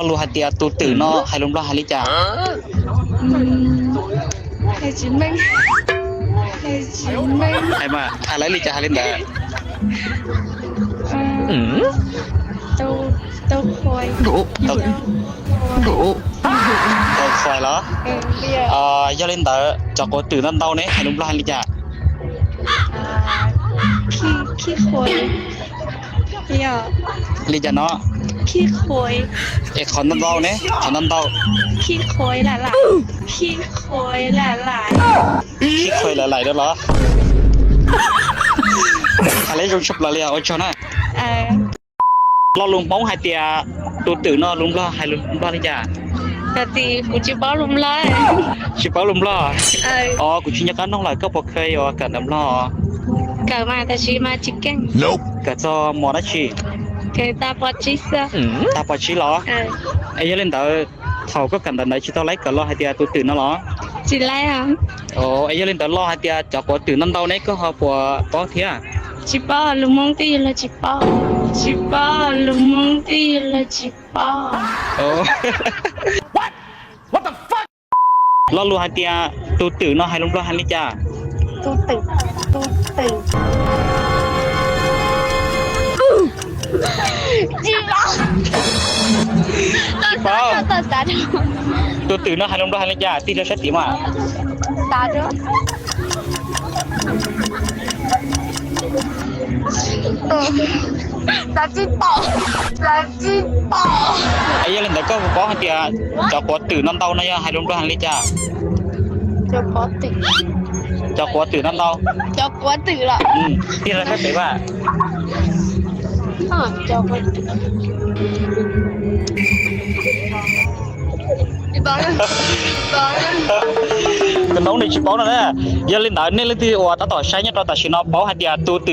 Lo lus hais tias tus twm no hais lus Nplog hais li cas? Hais tsis meej. Hais tsis meej. Hais mas, hais lawv li cas hais li ntawd. Tau, tau khuais. Tau khuais los? Yog li ntawd cov quav twm ntau ntau ne hais lus Nplog hais li cas? Khib khuais. Li cas no? Khib khuais. Es qhov ntau ntau ne, qhov ntau ntau. Khib khuais laj lais. Khib khuais laj lais. Khib khuais laj lais da los? Hais li zoo tshaj plaws li, ua tsaug na. Lo lus Hmoob hais tias tus twm no lus Nplog hais lus Nplog li cas? Tab sis kuv tsis paub lus Nplog. Tsis paub lus Nplog? Os, kuv tsis nco qab noog lawm, koj puas kheev yuav kawm ntawv Nplog? Kawm mas tab sis mas tsis keej. Kawm txog mos dab tsi? Kawm tag pov tsib xwb. Tag pov tsib los? Es yog li ntawd, thaum koj kawm ntawv ntawd tsis tau laib kawm lo hais tias tus twm no los? Tsis laib. Es yog li ntawd lo hais tias cov quav twm ntau ntau ne koj ho puas paub thiab? Tsis paub, lus Hmoob twb yog los tsis paub. Tsis paub, lus Hmoob twb yog los tsis paub. Lo lus hais tias tus twm no hais lus Nplog hais li cas? Tus twm, tus twm. Tsis paub. Tsis paub. Tus twm no hais lus Nplog hais li cas? Tig rau sab tid mas. Xav rau. Xav tsis tau. Xav tsis tau. Es yog li ntawd koj puas paub hais tias cov quav twm ntau ntau no yog hais lus Nplog hais li cas? Cov quav twm. Cov quav twm ntau ntau. Cov quav twm los? Tig rau sab tid mas. Tus noob nws tsis paub no na. Yog li ntawd nej leej twg uas tab tom saib nyob rau tam sim no paub hais tias tus twm